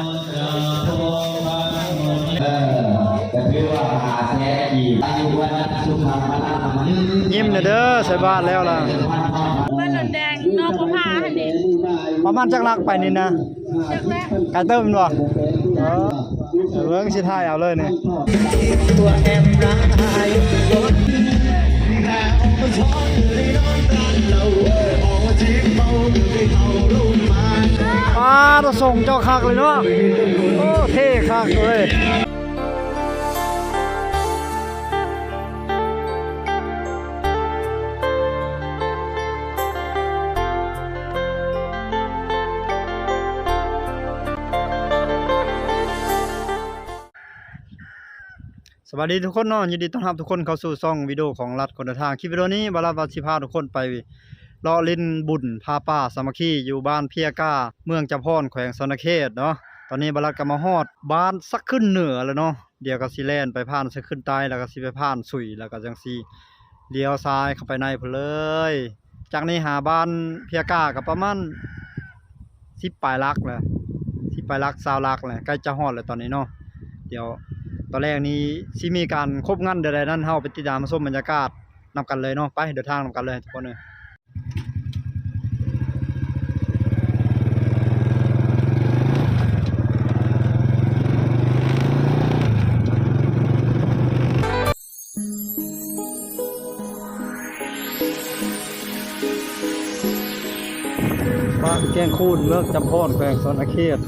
ເອີ ກໍຖືວ່າຫ້າແສນກີບ ອາຍຸວັນນະສຸຂັງພະລັງ ຍິ້ມແດ່ເດີ ໃສ່ບາດແລ້ວລະ ເບິດລົດແດງ ນ້ອງບໍ່ພາຫັ້ນເດ ປະມານຈັກຫຼັກໄປນີ້ນະ? ຈັກແຫຼະ ໄກເຕີບແມ່ນບໍ່? ເອີ ເບິ່ງຊິຖ່າຍເອົາເລີຍນີ້ ຕົວແອມຮ້າຍ ປາດ ສົ່ງເຈົ້າຄັກເລີຍເນາະ ໂອ້ ເທ່ຄັກເລີຍ. ສະບາຍດີທຸກຄົນເນາະ ຍິນດີຕ້ອນຮັບທຸກຄົນເຂົ້າສູ່ຊ່ອງວິດີໂອຂອງລັດຄົນເດີນທາງ. ຄລິບວິດີໂອນີ້ ບ່າວລັດວ່າຊິພາທຸກຄົນໄປເລາະຫຼິ້ນບຸນຜ້າປ່າສາມັກຄີ ຢູ່ບ້ານເພຍກາ ເມືອງຈຳພອນ ແຂວງສະຫວັນນະເຂດເນາະ. ຕອນນີ້ບ່າວລັດກໍມາຮອດບ້ານສັກຂຶ້ນເໜືອແລ້ວເນາະ. ດຽວກໍຊິແລ່ນໄປຜ່ານສະຂຶ້ນໃຕ້ ແລ້ວກໍຊິໄປຜ່ານສຸຍ ແລ້ວກໍຈັ່ງຊິລ້ຽວຊ້າຍເຂົ້າໄປໃນພຸ້ນເລີຍ. ຈາກນີ້ຫາບ້ານເພຍກາກໍປະມານສິບປາຍຫຼັກແຫຼະ ສິບປາຍຫຼັກ ຊາວຫຼັກແຫຼະ ໃກ້ຈະຮອດແລ້ວຕອນນີ້ເນາະ. ດຽວຕອນແລກນີ້ຊິມີການຄົບງັນແນວໃດນັ້ນ ເຮົາໄປຕິດຕາມຊົມບັນຍາກາດນຳກັນເລີຍເນາະ. ໄປ ເດີນທາງນຳກັນເລີຍທຸກຄົນເອີຍ. ບ້ານແກ້ງຄູນ ເມືອງຈຳພອນ ແຂວງສະຫວັນນະເຂດ.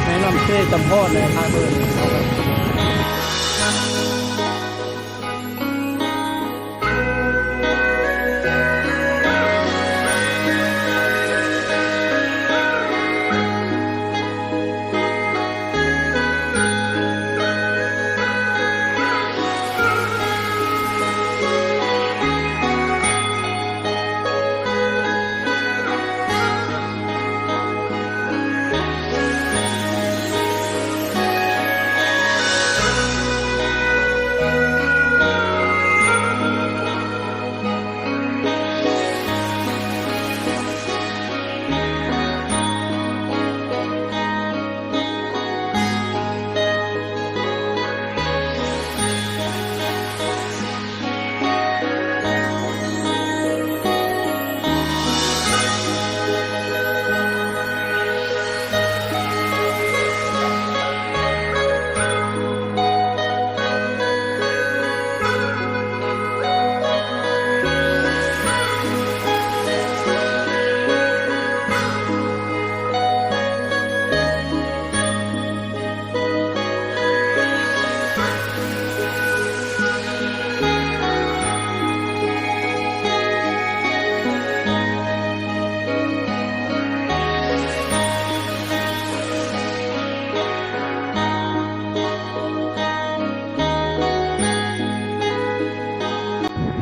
ໃນນ້ຳເຊຈຳພອນ ໃນທ່າເບິ່ງ.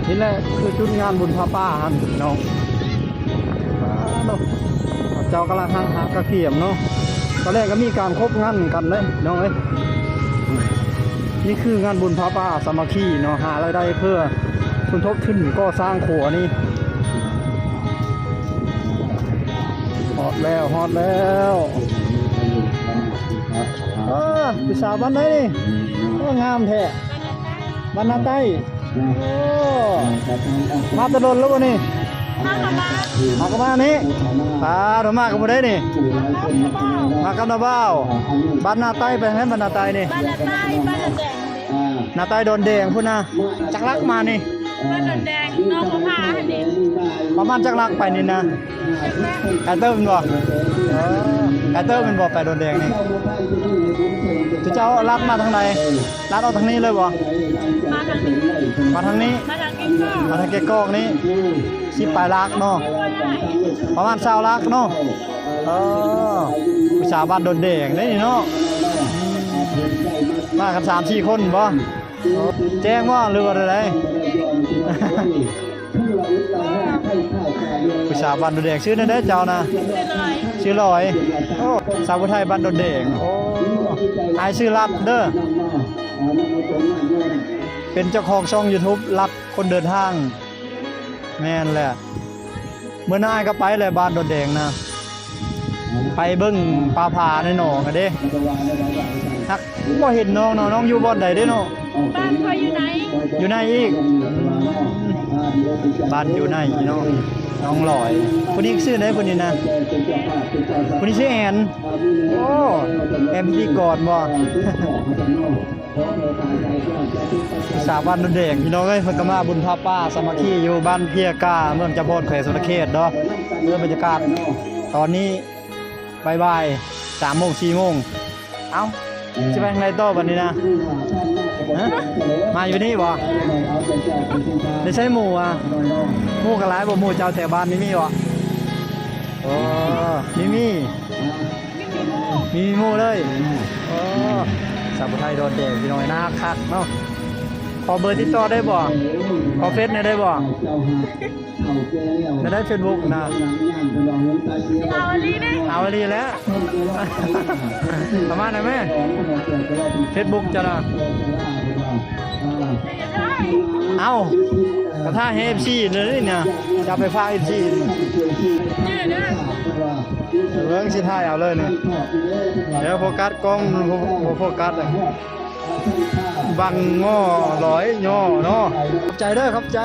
ນີ້ແຫຼະຄືຈຸດງານບຸນຜ້າປ່າຫັ້ນພີ່ນ້ອງ. ເຈົ້າກຳລັງຫັກຫາກະກຽມເນາະ. ຕອນແລກກໍມີການຄົບງັນກັນເດ້ນ້ອງເອີຍ. ນີ້ຄືງານບຸນຜ້າປ່າສາມັກຄີເນາະ ຫາລາຍໄດ້ເພື່ອສົມທົບທຶນກໍ່ສ້າງຂົວນີ້. ຮອດແລ້ວ ຮອດແລ້ວ. ເອີ ຜູ້ສາວບ້ານໃດນີ້? ໂອ້ ງາມແທ້. ບ້ານນາໃຕ້. ໂອ້ ມາແຕ່ດົນແລ້ວບໍ່ນີ້? ມາກັບບ້ານ ມາກັບບ້ານນີ້. ປາດ ມາກັບຜູ້ໃດນີ້? ມາກັບນ້າບ່າວ. ບ້ານນາໃຕ້ໄປທາງໃດ? ບ້ານນາໃຕ້ນີ້ ບ້ານນາໃຕ້ ບ້ານນາແດງ ນາໃຕ້ດອນແດງພຸ້ນນະ. ຈັກຫຼັກມານີ້? ບ້ານດອນແດງ ນ້ອງບໍ່ພານີ້. ປະມານຈັກຫຼັກໄປນີ້ນະ? ໄກເຕີບແມ່ນບໍ່? ເອີ ໄກເຕີບແມ່ນບໍ່ ໄປດອນແດງນີ້? ເຈົ້າລັດມາທາງໃດ? ລັດອອກທາງນີ້ເລີຍບໍ່? ມາທາງນີ້ ມາທາງນີ້ ມາທາງເກກອກ ມາທາງເກກອກນີ້ ສິບປາຍຫຼັກເນາະ ປະມານຊາວຫຼັກເນາະ. ເອີ ຜູ້ສາວບ້ານດອນແດງເດ້ນີ້ເນາະ. ມາກັນສາມສີ່ຄົນບໍ່? ແຈ້ງບໍ່ ຫຼືວ່າໃດ? ຜູ້ສາວບ້ານດອນແດງ ຊື່ແນວໃດເຈົ້ານະ? ຊື່ລອຍ. ໂອ້ ສາວຜູ້ໄທບ້ານດອນແດງ. ໂອ້ ອ້າຍຊື່ລັດເດີ ເປັນເຈົ້າຂອງຊ່ອງຢູທູບລັດຄົນເດີນທາງ. ແມ່ນແຫຼະ ມື້ໜ້າອ້າຍກໍໄປແຫຼະ ບ້ານດອນແດງນະ. ໄປເບິ່ງປາຜາໃນໜອງຫັ້ນເດ້. ຮັກບໍ່ເຫັນນ້ອງເນາະ ນ້ອງຢູ່ບ່ອນໃດເດ້ເນາະ? ບ້ານຂ້ອຍຢູ່ໃນ ຢູ່ໃນອີກ. ອືມ ບ້ານຢູ່ໃນເນາະ ນ້ອງລອຍ. ຜູ້ນີ້ຊື່ໃດຜູ້ນີ້ນະ? ຜູ້ນີ້ຊື່ແອນ. ໂອ້ ແອນພິທີກອນບໍ່? ສາວບ້ານດອນແດງ ພີ່ນ້ອງເອີຍ ເພິ່ນກໍມາບຸນຜ້າປ່າສາມັກຄີຢູ່ບ້ານເພຍກາ ເມືອງຈຳພອນ ແຂວງສະຫວັນນະເຂດເນາະ. ເບິ່ງບັນຍາກາດຕອນນີ້ ບ່າຍໆ ສາມໂມງ ສີ່ໂມງ. ເອົ້າ ຊິໄປທາງໃດຕໍ່ບັດນີ້ນະ? ຮະ ມາຢູ່ນີ້ບໍ່? ໄດ້ໃຊ້ໝູ່ອະ? ໝູ່ກໍຫຼາຍບໍ່? ໝູ່ເຈົ້າແຖວບ້ານນີ້ມີບໍ່? ໂອ້ ມີ ມີ ມີໝູ່ເລີຍ. ໂອ້ ສາວຜູ້ໄທດອນແດງ ພີ່ນ້ອງເອີຍ ໜ້າຮັກຄັກເນາະ. ຂໍເບີຕິດຕໍ່ໄດ້ບໍ່? ຂໍເຟສແດ່ໄດ້ບໍ່? ແນວໃດ ເຟສບຸກນະ? ເອົາອີ່ຫຼີເດ້ ເອົາອີ່ຫຼີແຫຼະ. ປະມານນັ້ນແມ ເຟສບຸກເຈົ້ານະ. ເອົ້າ ກະຖ່າຍໃຫ້ເອັຟຊີເລີຍນີ້ນະ ຈະເອົາໄປຝາກເອັຟຊີ. ເບິ່ງຊິຖ່າຍເອົາເລີຍນີ້. ດຽວໂຟກັສກ້ອງ ບໍ່ໂຟກັສ. ບັງງໍ້ລອຍຍໍ້ເນາະ. ຂອບໃຈເດີ ຂອບໃຈ.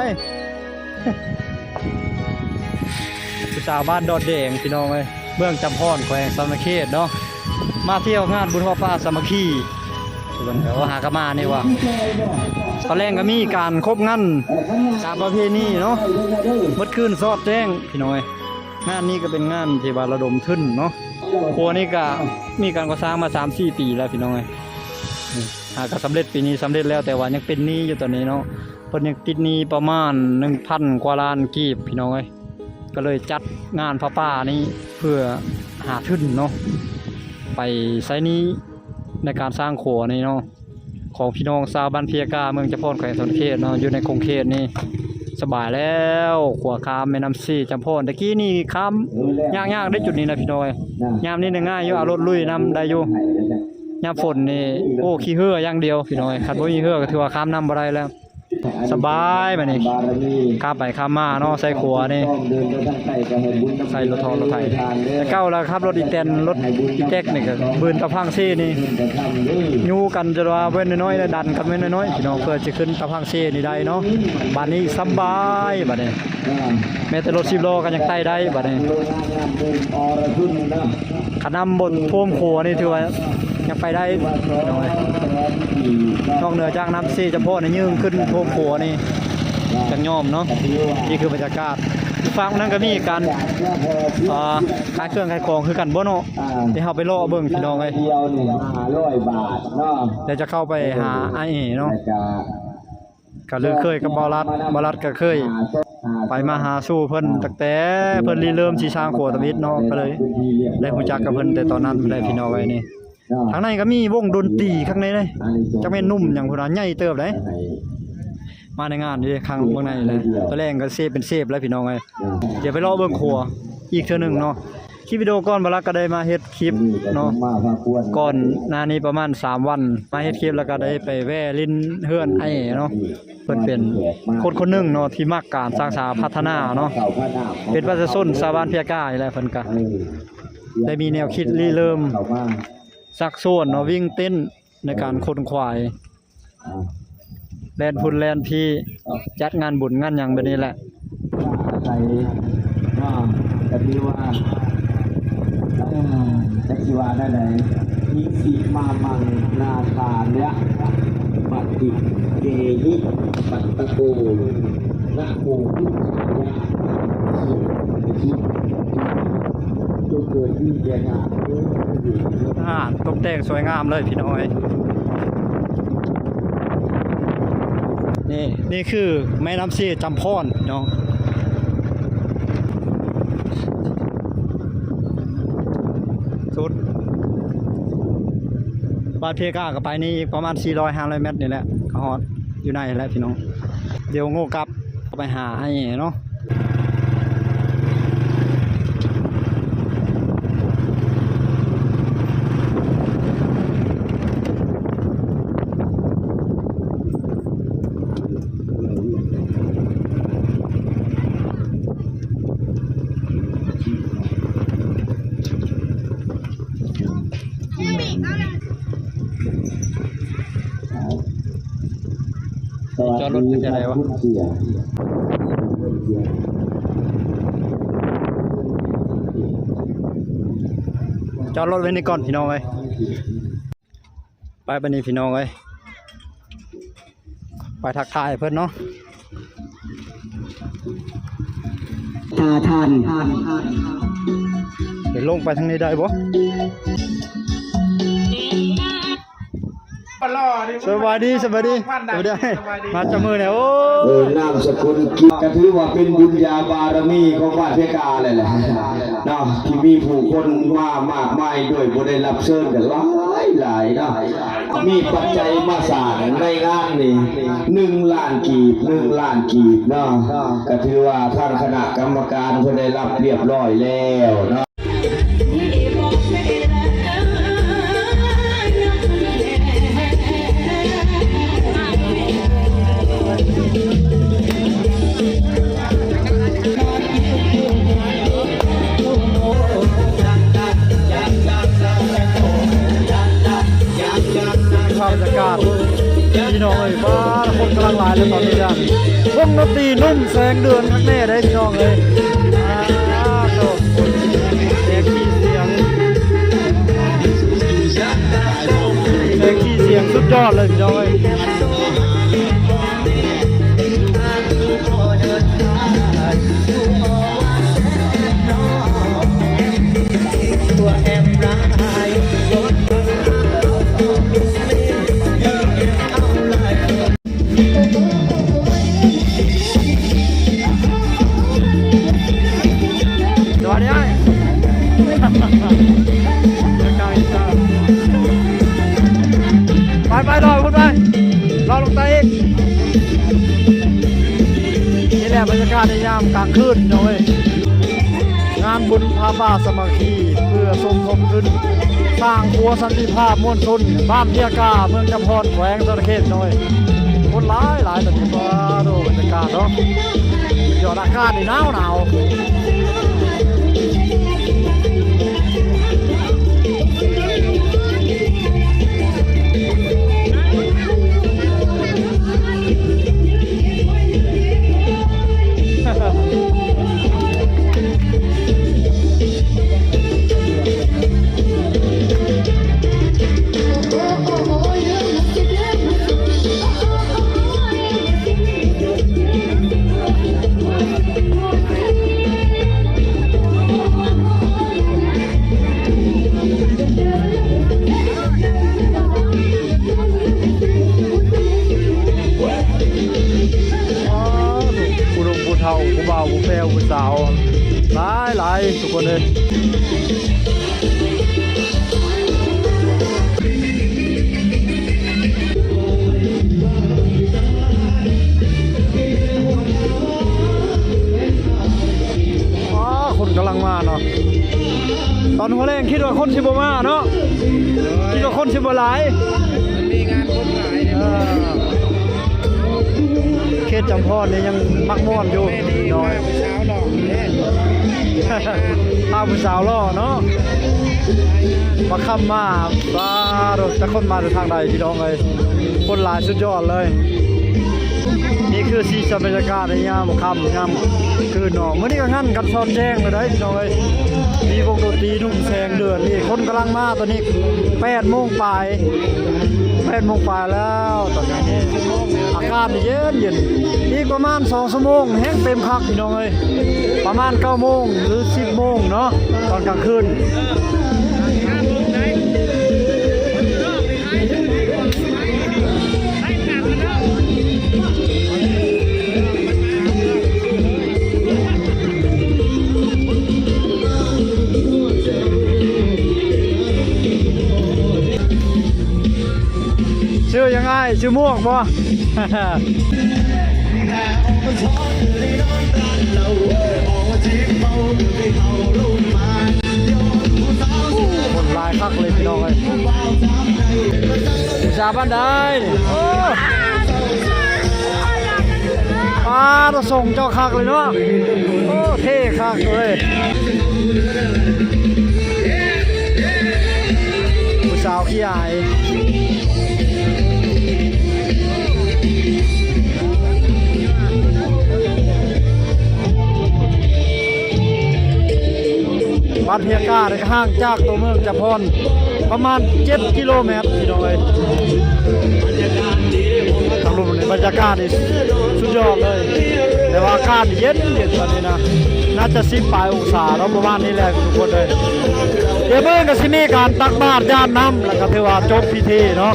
ຜູ້ສາວບ້ານດອນແດງ ພີ່ນ້ອງເອີຍ ເມືອງຈຳພອນ ແຂວງສະຫວັນນະເຂດເນາະ. ມາທ່ຽວງານບຸນຫໍພະສາມັກຄີ ເພິ່ນເອີ້ນຫາກະມານີ້ວ່າ ຕອນແລງກໍມີການຄົບງັນຕາມປະເພນີເນາະ. ເບິດຄືນສອດແຈ້ງ ພີ່ນ້ອງເອີຍ. ງານນີ້ກໍເປັນງານທີ່ວ່າລະດົມທຶນເນາະ. ຄົວນີ້ກໍມີການກໍ່ສ້າງມາສາມສີ່ປີແລ້ວ ພີ່ນ້ອງເອີຍ. ຫາກໍສຳເລັດ ປີນີ້ສຳເລັດແລ້ວ ແຕ່ວ່າຍັງເປັນໜີ້ຢູ່ຕອນນີ້ເນາະ. ເພິ່ນຍັງຕິດໜີ້ປະມານໜຶ່ງພັນກວ່າລ້ານກີບ ພີ່ນ້ອງເອີຍ. ກໍເລີຍຈັດງານຜ້າປ່ານີ້ເພື່ອຫາທຶນເນາະ ໄປໃຊ້ໜີ້ໃນການສ້າງຂົວນີ້ເນາະ ຂອງພີ່ນ້ອງຊາວບ້ານເພຍກາ ເມືອງຈຳພອນ ແຂວງສະຫວັນນະເຂດເນາະ. ຢູ່ໃນຂົງເຂດນີ້ສະບາຍແລ້ວ ຂົວຂ້າມແມ່ນ້ຳເຊຈຳພອນ. ແຕ່ກີ້ນີ້ຂ້າມຍາກໆເດ້ ຈຸດນີ້ນະ ພີ່ນ້ອງເອີຍ. ຍາມນີ້ນະງ່າຍຢູ່ ເອົາລົດລຸຍນຳໄດ້ຢູ່. ຍາມຝົນນີ້ ໂອ້ ຂີ່ເຮືອຢ່າງດຽວ ພີ່ນ້ອງເອີຍ. ຄັນບໍ່ມີເຮືອກໍຖືວ່າຂ້າມນ້ຳບໍ່ໄດ້ແລ້ວ. ສະບາຍບາດນີ້ ຂ້າມໄປຂ້າມມາເນາະ ໃສ່ຂົວນີ້ ໃສ່ລົດເທາະລົດໄຖ. ແຕ່ເກົ່າລະຂັບລົດອີແຕນ ລົດອີແຕັກນີ້ກໍບືນຕາຝັ່ງເຊນີ້ ຍູ້ກັນຈົນວ່າແວ່ນນ້ອຍໆ ດັນກັນແວ່ນນ້ອຍໆ ພີ່ນ້ອງ ເພື່ອຊິຂຶ້ນຕາຝັ່ງເຊນີ້ໄດ້ເນາະ. ບາດນີ້ສະບາຍບາດນີ້ ແມ້ແຕ່ລົດສິບລໍ້ກໍຍັງໄຕ່ໄດ້ບາດນີ້. ຄັນນ້ຳບໍ່ຖ້ວມຂົວນີ້ຖືວ່າຍັງໄປໄດ້ ພີ່ນ້ອງເອີຍ. ນອກເໜືອຈາກນ້ຳເຊຈຳພອນນີ້ ຍື່ນຂຶ້ນຖ້ວມຂົວນີ້ ຈັ່ງຍອມເນາະ. ນີ້ຄືບັນຍາກາດ. ຝັ່ງນັ້ນກໍມີການ ເອີ ຂາຍເຄື່ອງຂາຍຂອງຄືກັນບໍ່ເນາະ? ດຽວເຮົາໄປເລາະເບິ່ງ ພີ່ນ້ອງເອີຍ. ດຽວຈະເຂົ້າໄປຫາອ້າຍເອເນາະ. ກໍລືເຄີຍກັບບ່າວລັດ ບ່າວລັດກໍເຄີຍໄປມາຫາສູ່ເພິ່ນຕັ້ງແຕ່ເພິ່ນລິເລີ່ມຊິສ້າງຂົວທຳອິດເນາະ ກໍເລີຍໄດ້ຮູ້ຈັກກັບເພິ່ນແຕ່ຕອນນັ້ນພຸ້ນແຫຼະ ພີ່ນ້ອງເອີຍ. ນີ້ທາງໃນກໍມີວົງດົນຕີຂ້າງໃນເດ້ ຈັກແມ່ນໜຸ່ມຫຍັງພຸ້ນນະ ໃຫຍ່ເຕີບເດ້. ມາໃນງານຢູ່ເດ້ ຂ້າງເບື້ອງໃນແຫຼະ. ຕອນແລງກໍເຊບເປັນເຊບແລ້ວ ພີ່ນ້ອງເອີຍ. ດຽວໄປເລາະເບິ່ງຂົວອີກເທື່ອໜຶ່ງເນາະ. ຄລິບວິດີໂອກ່ອນ ບ່າວລັດກໍໄດ້ມາເຮັດຄລິບເນາະ ກ່ອນໜ້ານີ້ປະມານສາມວັນ ມາເຮັດຄລິບ ແລ້ວກໍໄດ້ໄປແວ່ຫຼິ້ນເຮືອນອ້າຍເນາະ. ເພິ່ນເປັນຄົນຄົນໜຶ່ງເນາະ ທີ່ມັກການສ້າງສາພັດທະນາເນາະ ເປັນປະຊາຊົນຊາວບ້ານເພຍການີ້ແຫຼະ. ເພິ່ນກໍໄດ້ມີແນວຄິດລິເລີ່ມຊັກຊວນເນາະ ວິ່ງເຕັ້ນໃນການຂົນຂວາຍ. ອ່າ ແລ່ນພຸ້ນແລ່ນພີ້ ຈັດງານບຸນງານຫຍັງແບບນີ້ແຫຼະ. ໄປເນາະ ກໍຖືວ່າ ເອີ ຈັກຊິວ່າແນວໃດ ອິຊິມະມັງ ນາທານະ ປະຕິເກຫິ ປັດຕະໂກ ນະໂມ ພຸດທາຍະ ສຸ ສຸ ຈົ່ງເກີດມີແກ່ຂ້າເທີ້. ອ່າ ຕົກແຕ່ງສວຍງາມເລີຍພີ່ນ້ອງເອີຍ. ນີ້ ນີ້ຄືແມ່ນ້ຳເຊຈຳພອນເນາະ ສຸດບາດເພກາ ກໍໄປນີ້ອີກປະມານສີ່ຮ້ອຍຫ້າຮ້ອຍແມັດນີ້ແຫຼະ ກໍຮອດຢູ່ໃນແຫຼະພີ່ນ້ອງ. ດຽວໂງ່ກັບ ເຂົ້າໄປຫາອ້າຍເອເນາະ. ຈອດລົດເປັນຈັ່ງໃດວະ? ຈອດລົດໄວ້ນີ້ກ່ອນພີ່ນ້ອງເອີຍ. ໄປບາດນີ້ພີ່ນ້ອງເອີຍ ໄປທັກທາຍເພິ່ນເນາະ. ຖ້າທ່ານ ໄປລົງໄປທາງນີ້ໄດ້ບໍ່? ສະບາຍດີ ສະບາຍດີ ສະບາຍດີ ສະບາຍດີ ມາຈັບມືແດ່. ໂອ້ ເອີ ນາມສະກຸນ ກໍຖືວ່າເປັນບຸນຍາບາລະມີຂອງບ້ານເພກາແຫຼະເນາະ ທີ່ມີຜູ້ຄົນມາມາກມາຍໂດຍບໍ່ໄດ້ຮັບເຊີນກັນຫຼາຍໆເນາະ. ມີປັດໄຈມາສ້າງໃນງານນີ້ໜຶ່ງລ້ານກີບ ໜຶ່ງລ້ານກີບເນາະ ກໍຖືວ່າທາງຄະນະກຳມະການເພິ່ນໄດ້ຮັບຮຽບຮ້ອຍແລ້ວເນາະ. ພາບບັນຍາກາດພີ່ນ້ອງເອີຍ ວ້າ ຄົນກຳລັງຫຼາຍເລີຍຕອນນີ້ເດີ. ວົງດົນຕີໜຸ່ມແສງເດືອນຄັກແນ່ເດ້ພີ່ນ້ອງເອີຍ. ອ້າໂທ້ ແສງສີສຽງ ແສງສີສຽງສຸດຍອດເລີຍພີ່ນ້ອງເອີຍ. ສະບາຍດີອ້າຍ ໄປໆ ລໍພຸ້ນໄປ ລໍລົງໃຕ້ອີກ. ນີ້ແຫຼະບັນຍາກາດໃນຍາມກາງຄືນພີ່ນ້ອງເອີຍ ງານບຸນຜ້າປ່າສາມັກຄີ ເພື່ອສົມທົບທຶນສ້າງຄົວສັນຕິພາບມວນຊົນ ບ້ານເພຍກາ ເມືອງຈຳພອນ ແຂວງສະຫວັນນະເຂດນ້ອຍ. ຄົນຫຼາຍໆ ຕອນນີ້ ວ້າໂທ້ ບັນຍາກາດເນາະ ຍອດ ອາກາດນີ້ໜາວໆ. ຜູ້ໜຸ່ມຜູ້ເຖົ້າ ຜູ້ບ່າວຜູ້ແພ້ວ ຜູ້ສາວ ຫຼາຍໆ ທຸກຄົນເອີຍ. ອໍ ຄົນກຳລັງມາເນາະ ຕອນຫົວແລງຄິດວ່າຄົນຊິບໍ່ມາເນາະ ຄິດວ່າຄົນຊິບໍ່ຫຼາຍ ມັນມີງານຄົນຫຼາຍເດ້. ເອີ ເຂດຈຳພອນນີ້ຍັງມັກມ່ວນຢູ່ ແມ່ນ ພີ່ນ້ອງ ຜູ້ສາວຫຼໍ່ເດ້ ພາຜູ້ສາວຫຼໍ່ເນາະ ມາຄຳມາ ປາໂທ້ ຈັກຄົນມາແຕ່ທາງໃດ ພີ່ນ້ອງເອີຍ ຄົນຫຼາຍສຸດຍອດເລີຍ. ນີ້ຄືສີສັນບັນຍາກາດໃນຍາມຄ່ຳຍາມຄືນເນາະ. ມື້ນີ້ກໍງານກັນສອດແຈ້ງເລີຍເດ້ພີ່ນ້ອງເອີຍ. ມີວົງດົນຕີໜຸ່ມແສງເດືອນນີ້ ຄົນກຳລັງມາຕອນນີ້ ແປດໂມງປາຍ ແປດໂມງປາຍແລ້ວຕອນນີ້. ອາກາດເຢັນໆ ອີກປະມານສອງຊົ່ວໂມງແຮ່ງເຕັມຄັກພີ່ນ້ອງເອີຍ. ປະມານເກົ້າໂມງ ຫຼື ສິບໂມງເນາະ ຕອນກາງຄືນ. ຊື່ຫຍັງອ້າຍ? ຊື່ໝວກບໍ່? ຄົນຫຼາຍຄັກເລີຍພີ່ນ້ອງເອີຍ. ຜູ້ສາວບ້ານໃດ? ໂອ້ ປາດ ສົ່ງເຈົ້າຄັກເລີຍເນາະ. ໂອ້ ເທ່ຄັກເລີຍ. ຜູ້ສາວຂີ້ອາຍ. ບ້ານເພຍກາ ກໍຫ່າງຈາກຕົວເມືອງຈຳພອນປະມານເຈັດກິໂລແມັດ ພີ່ນ້ອງເອີຍ. ທາງລຸ່ມນີ້ບັນຍາກາດນີ້ສຸດຍອດເລີຍ ແຕ່ວ່າອາກາດເຢັນໆ ຕອນນີ້ນະ ໜ້າຈະສິບປາຍອົງສາເນາະ ປະມານນີ້ແຫຼະທຸກຄົນເອີຍ. ດຽວມື້ອື່ນກໍຊິມີການຕັກບາດຢາດນ້ຳ ແລ້ວກໍຖືວ່າຈົບພິທີເນາະ.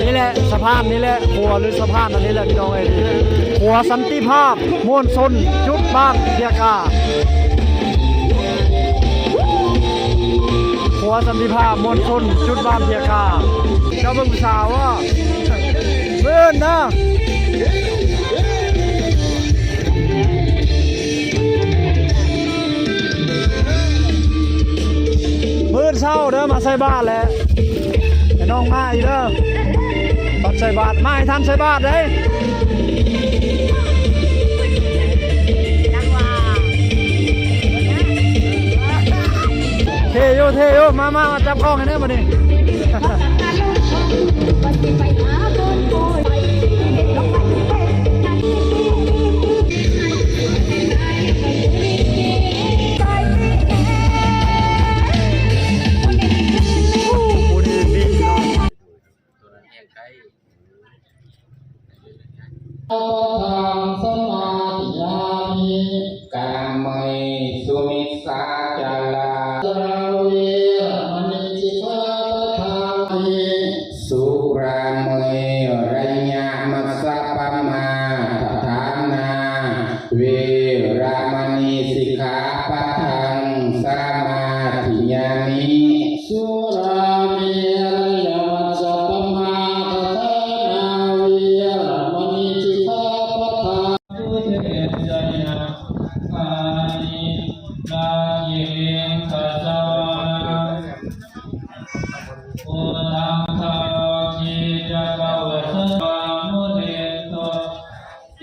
ນີ້ແຫຼະສະພານ ນີ້ແຫຼະຂົວ ຫຼື ສະພານອັນນີ້ແຫຼະພີ່ນ້ອງເອີຍ. ຂົວສັນຕິພາບ ມວນຊົນຈຸດບ້ານເພຍກາ. ຂົວສັນຕິພາບ ມວນຊົນຈຸດບ້ານເພຍກາ. ເຈົ້າເບິ່ງຜູ້ສາວເນາະ ເບິ່ງນະ. ມື້ເຊົ້າເດີ ມາໃສ່ບາດແຫຼະ. ໃຫ້ນ້ອງມາອີກເດີ ຕອນໃສ່ບາດ ມາໃຫ້ທັນໃສ່ບາດເດ້. ເທ່ຢູ່ ເທ່ຢູ່ ມາ ມາ ມາຈັບກ້ອງໃຫ້ແດ່ບັດນີ້. ປະທັງສະມາທິຍາມິ ກາເມສຸມິດສາຈາລາ ເວລະມະນີ ສິກຂາປະທັງ ສຸຣາເມລະຍະ ມັດສະປະມາທະຖານາ ເວລະມະນີ ສິກຂາປະທັງ ສະມາທິຍາມິ ສຸຣາເມລະຍະ ມັດສະປະມາທະຖານາ ເວລະມະນີ ສິກຂາປະທັງ ທຸເຕຈະຍະ ຄານິ ນາທິເລນທະສະວະນະ ໂອທັງຄາໂລ ຄີຈັກກະວັດສະວາມຸເລໂຕ ເຕ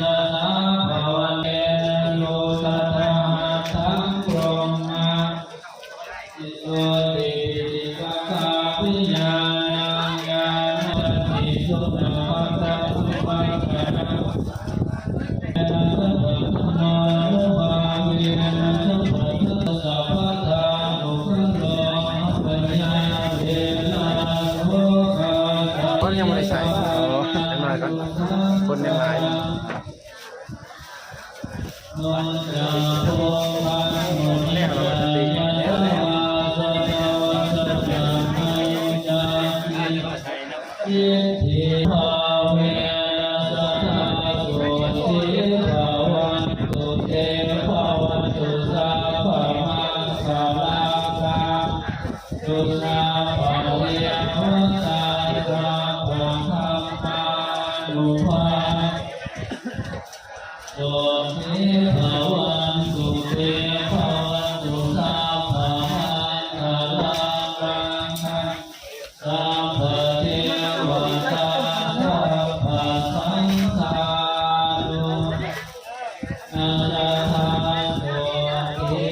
ຊະສາພະວັນເຕນະໂລສະທະຫັດທັງໂລມາ ຕິໂສຕິປິຕິປະກາປິຍານາງຍານະປະຕິສຸດທະປັດຖະປຸປັດຖະນາ ເອນະສະປັດຖະມານຸພາເວນະ ສະປັດຖະ ສະປັດຖານຸພາໂລ ປັນຍາເວລາໂສກາສະ ຄົນຍັງບໍ່ໄດ້ໃສ່ ເອີ ຈັກໜ້ອຍກ່ອນ ຄົນຍັງຫຼາຍ. ສຸຂີພະວັນຕຸ ເຕພະວັນຕຸ ສັບພະມັງຄະລັງ ລັງຄັງ ສັບພະເທວະຕາ ສັບພະສັງຄານຸ ນາສະທາໂສຕິ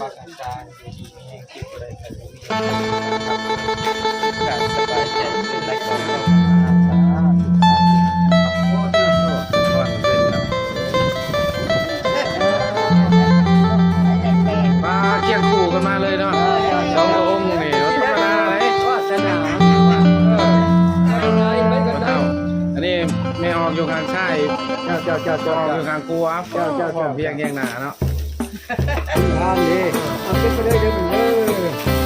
ວ່າການສາຢູ່ດີມີແຮງ ເຈັບບໍ່ໄດ້ໄຂ້ບໍ່ມີ ການສະບາຍໃຈຂຶ້ນ ແລະກໍ ສາທຸ ນອນເປັນເນາະ ປາ ຄຽງຄູ່ກັນມາເລີຍເນາະ ສອງອົງນີ້ບໍ່ທຳມະດາເດ້ ວາສນາ ເອີ ອັນນີ້ແມ່ອອກຢູ່ຂ້າງຊ້າຍ ເຈົ້າ ເຈົ້າ ເຈົ້າ ເຈົ້າ ອອກຢູ່ຂ້າງຂວາ ເຈົ້າ ເຈົ້າ ເຈົ້າ ພ້ອມພຽງຮຽງໜ້າເນາະ ງາມເດ້ ເອົາເກັບໄປເລີຍເດີ ເດີ.